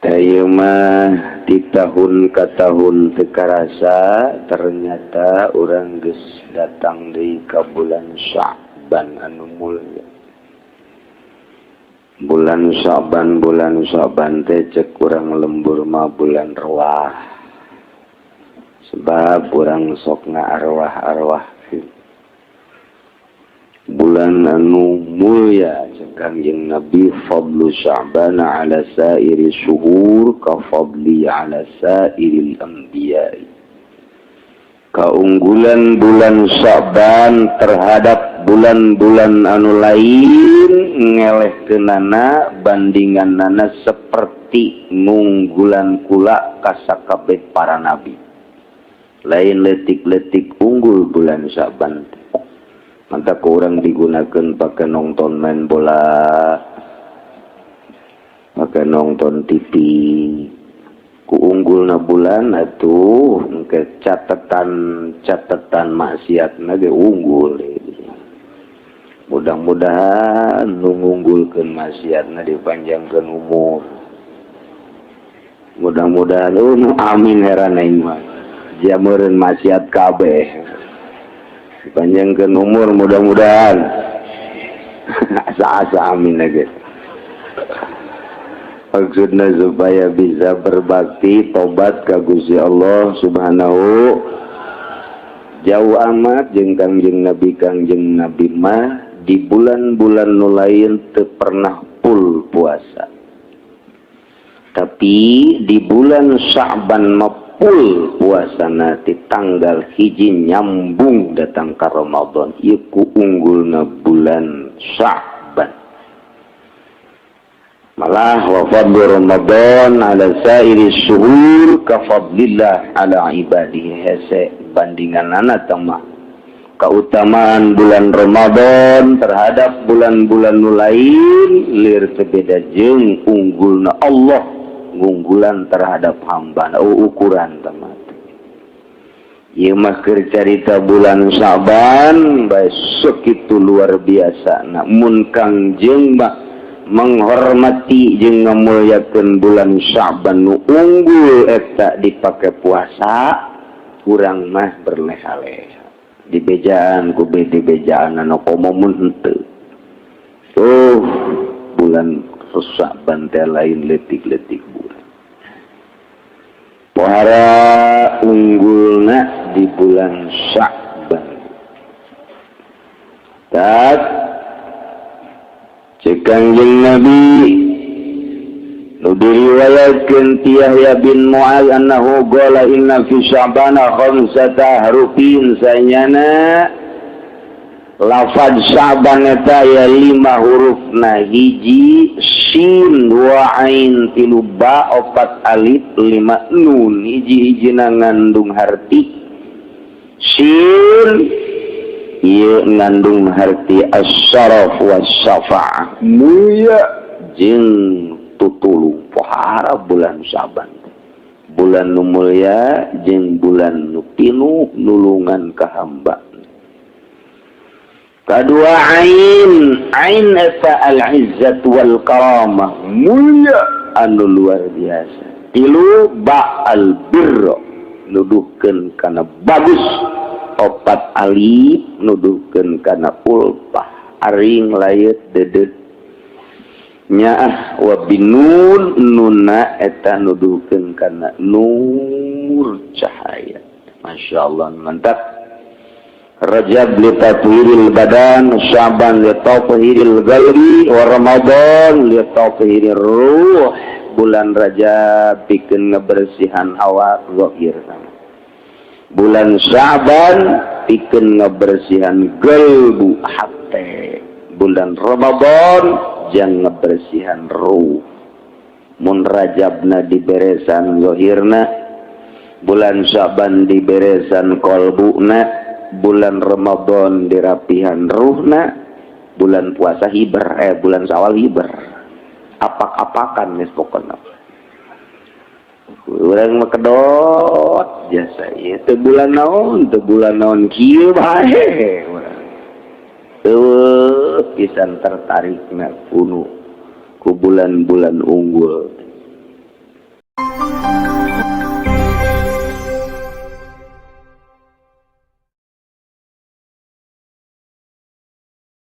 Ieu mah di tahun ke tahun teu karasa, ternyata urang geus datang deui ka bulan Sya'ban anu mulia. Bulan Sya'ban, bulan Sya'ban teh cek urang lembur mah bulan ruah, sebab urang sok arwah-arwah. Bulan anu mulia, cek Kangjeng Nabi, fadlu Sya'ban ala sairi syuhur ka fadli ala sairil anbiya. Keunggulan bulan Sya'ban terhadap bulan-bulan anu lain ngelehkeunana bandingan nana seperti ngunggulan kula ka sakabeh para nabi. Lain letik-letik unggul bulan Sya'ban. Mantap kurang digunakan pakai nonton main bola, pakai nonton TV. Ku unggulna bulan atuh ke catatan catatan maksiat ge unggul. Mudah-mudahan nu ngunggulkeun maksiatna dipanjangkeun umur. Mudah-mudahan, oh, amin, heran aing mah. Jameureun maksiat kabeh panjangkeun umur, mudah-mudahan asa-asa amin lagi. Maksudnya supaya bisa berbakti, tobat ka Gusti Allah Subhanahu. Jauh amat jeung Kangjeng Nabi. Kangjeng Nabi mah di bulan-bulan nu lain teu pernah full puasa, tapi di bulan Sya'ban mah full puasana di tanggal 1 nyambung datang ke Ramadan. Ieu ku unggulna bulan Sya'ban. Malah wa fadlu Ramadan ala sairi syuhur ka fadlillah ala ibadihi. Hese bandingan mah keutamaan bulan Ramadan terhadap bulan-bulan nu lain lir teu beda jeung unggulna Allah ngunggulan terhadap hamba. Oh, ukuran teman. Ieu mah keur carita bulan Syaban bae segitu luar biasa. Namun Kangjeng mah menghormati jeung ngamuliakeun bulan Syaban nu unggul eta dipake puasa. Urang mah berleha-leha di bejaan ku di bejaan anu komo mun henteu. Tuh, bulan Syaban teh lain letik-letik bulan. Pohara unggulna di bulan Sya'ban. Tak cek Kangjeng Nabi nu diriwayatkeun ti Yahya bin Mu'az annahu qala inna fi Sya'bana khamsata harufin. Sanyana lafaz Sya'ban eta ya lima hurufna: hiji sin, dua ain, tilu ba, opat alif, lima nun. Hiji-hijina ngandung harti. Sin ieu ngandung harti as-syaraf was-syafa'ah, mulia jeung tutulung. Pohara bulan Syaban, bulan nu mulia jeung bulan nu pinuh nulungan ka hamba. Kedua ain, ain eta al-izzat wal karamah, mulia anu luar biasa. Tilu ba, al birro, nuduhkeun kana bagus. Opat alif nuduhkeun kana ulfah, aring layet dedet nyaah. Wa binun, nuna eta nuduhkeun kana nur, cahaya. Masya Allah, mantap. Rajab li tathhiril badan, Sya'ban li tathhiril qalbi, wa Ramadan li tathhirir ruh. Bulan Rajab pikeun ngebersihan awak zahir. Bulan Sya'ban pikeun ngebersihan qalbu, hate. Bulan Ramadan jang ngebersihan ruh. Mun Rajabna diberesan zahirna, bulan Sya'ban diberesan qalbuna, bulan Ramadan dirapihan ruhna, bulan puasa hiber, eh, bulan Sawal hiber. Apak-apakan geus pokona. Urang mah kedot jasa ieu teu bulan naon, teu bulan naon, kieu bae urang. Eueuh pisan tertarikna kuno ku bulan-bulan unggul.